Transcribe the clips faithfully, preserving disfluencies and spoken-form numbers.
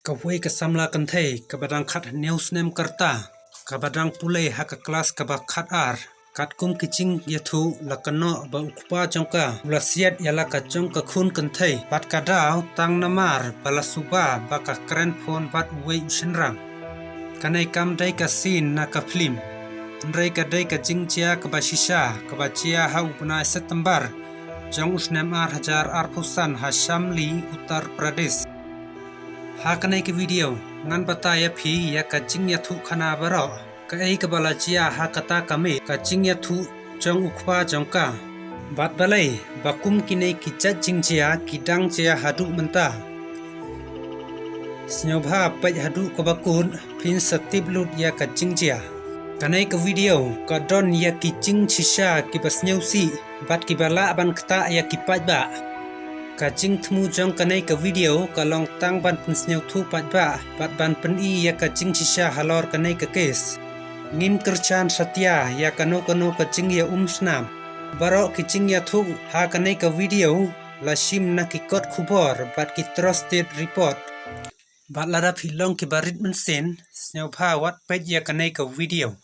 Kawei ka samla kynthei kaba dang khathynñiew snem ka rta, kaba dang pule ha ka klas kaba khatar, katkum ki jingïathuh la kynnoh ba u kpa jong ka u la siat ïa la ka jong ka khun kynthei bad ka daw tang namar ba la suba ba ka kren phone bad uwei u shynrang. Kane kam dei ka scene na ka film, hynrei ka dei ka jingjia kaba shisha kaba jia ha u bnai September jong u snem ar hajar arphew san ha Shamli, Uttar Pradesh. Ha kane ka video ngan batai ïa phi ïa ka jingïathuh khana baroh, kaei kaba la jia ha kata ka miet, ka jingïathuh jong u kpa jong ka, bad balei ba kum kine ki jait jingjia ki dang jia haduh mynta. Sngewbha peit haduh kaba kut phin sa tip lut ïa ka jingjia. Kane ka video ka don ïa ki jingshisha kiba sngewsih bad kiba lah ban ktah ïa ki paidbah. Ka jingthmu jong kane ka video ka long tang ban pynsngewthuh paidbah bad ban pyni ïa ka jingshisha halor kane ka case. Ngim kyrshan satia ïa kano kano ka jingïaumsnam. Baroh ki jingïathuh ha kane ka video la shim na ki kot khubor bad ki trusted report. Bad lada phi long kiba rit mynsiem, sngewbha wat peit ïa kane ka video.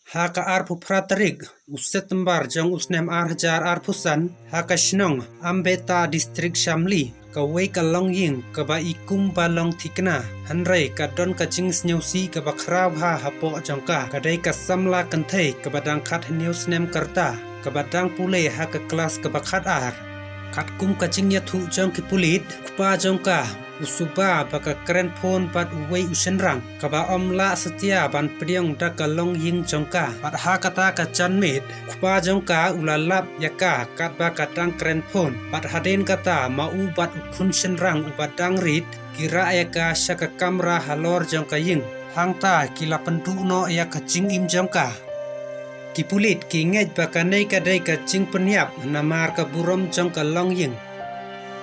Ha ka arphew phra tarik u September jong u snem ar hajar arphew san, ha ka shnong Ambeta, District Shamli, kawei ka longïing kaba i kum ba long thikna, hynrei ka don ka jingsngewsih kaba khraw bha hapoh jong ka. Ka dei ka samla kynthei kaba dang khathynñiew snem ka rta, kaba dang pule ha ka klas kaba khatar. Katkum ka jingïathuh jong ki pulit, u kpa jong ka u suba ba ka kren phone bad uwei u shynrang kaba ym lah satia ban pdiang da ka longïing jong ka. Bad ha kata ka janmiet u kpa jong ka u la lap ïa ka katba ka dang kren phone, bad hadien kata ma u bad u khun shynrang uba dang rit ki rah ïa ka sha ka kamra halor jong ka ïing. Hangta ki la pynduh noh ïa ka jingim jong ka. Ki pulit ki ngeit ba kane ka dei ka jingpynïap namar ka burom jong ka longïing.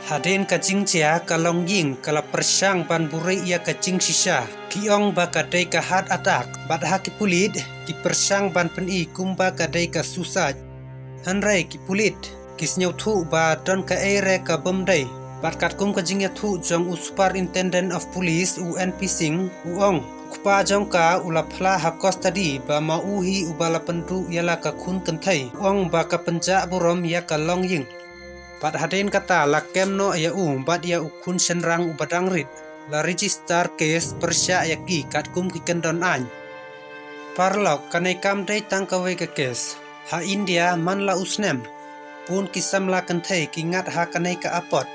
Hadien ka jingjia ka longïing ka la pyrshang ban buhrieh ïa ka jingshisha, ki ong ba ka dei ka heart attack. Bad ha ki pulit ki pyrshang ban pyni kumba ka dei ka suicide. Hynrei ki pulit ki sngewthuh ba don kaei re ka bym dei. Bad katkum ka jingïathuh jong u Superintendent of Police, u N P Singh, u ong u kpa jong ka u la phla ha custody ba ma u hi uba la pynduh ïa la ka khun kynthei. U ong ba ka pynjah burom ïa ka longïing. Bad hadien kata la kem noh ïa u bad ïa u khun shynrang uba dang rit. La register case pyrshah ïa ki katkum ki kyndon aiñ. Paralok, kane kam dei tang kawei ka case. Ha India man la u snem, bun ki samla kynthei ki ngat ha kane ka apot.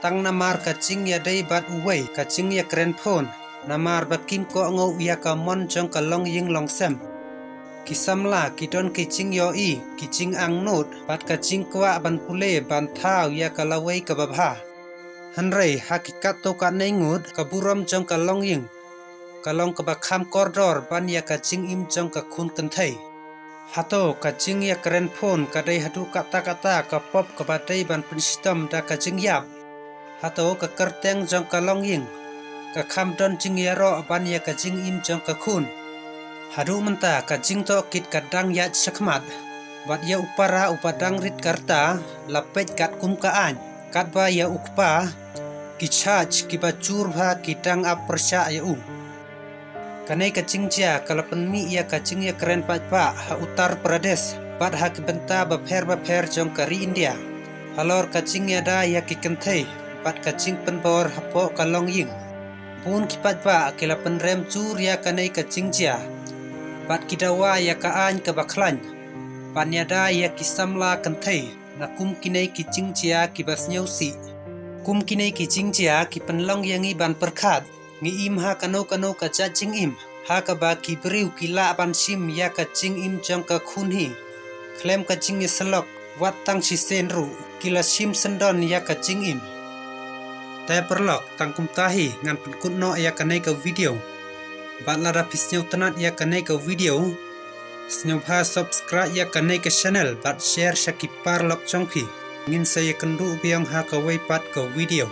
Tang namar ka jingïadei bad uwei, ka jingïakren phone, namar ba kim kohnguh ïa ka mon jong ka longïing longsem. Ki samla ki don ki jingïohi, ki jingangnud bad ka jingkwah ban pule ban thaw ïa ka lawei kaba bha. Hynrei ha ki katto katne ngut ka burom jong ka longïing ka long kaba kham kordor ban ïa ka jingim jong ka khun kynthei. Hato ka jingïakren phone ka dei haduh katta katta ka pop kaba dei ban pynshitom da ka jingïap? Hato ka kyrteng jong ka longïing ka kham don jingïaroh ban ïa ka jingim jong ka khun? Haduh mynta ka jingtohkit ka dang ïaid shakhmat, bad ïa u para uba dang rit ka rta la peit katkum ka aiñ, katba ïa u kpa ki charge kiba jur bha ki dang ap pyrshah ïa u. Kane ka jingjia ka la pynmih ïa ka jingïakren paidbah ha Uttar Pradesh bad ha ki bynta bapher bapher jong ka ri India halor ka jingïada ïa ki kynthei bad ka jingpynbor hapoh ka longïing. Bun ki paidbah ki la pynrem jur ïa kane ka jingjia bad ki dawa ïa ka aiñ kaba khlaiñ ban ïada ïa ki samla kynthei na kum kine ki jingjia kiba sngewsih. Kum kine ki jingjia ki pynlong ïa ngi ban pyrkhat. Ngi im ha kano kano ka jait jingim ha kaba ki briew ki lah ban shim ïa ka jingim jong ka khun hi khlem ka jingïasyllok, wat tang shisien ruh ki la shim syndon ïa ka jingim. Te paralok, tang kumta hi ngan pynkut noh ïa kane ka video. Bad lada phi sngewtynnat ïa kane ka video, sngewbha subscribe ïa kane ka channel bad share sha ki paralok jong phi. Ngin sa ïakynduh biang ha kawei pat ka video.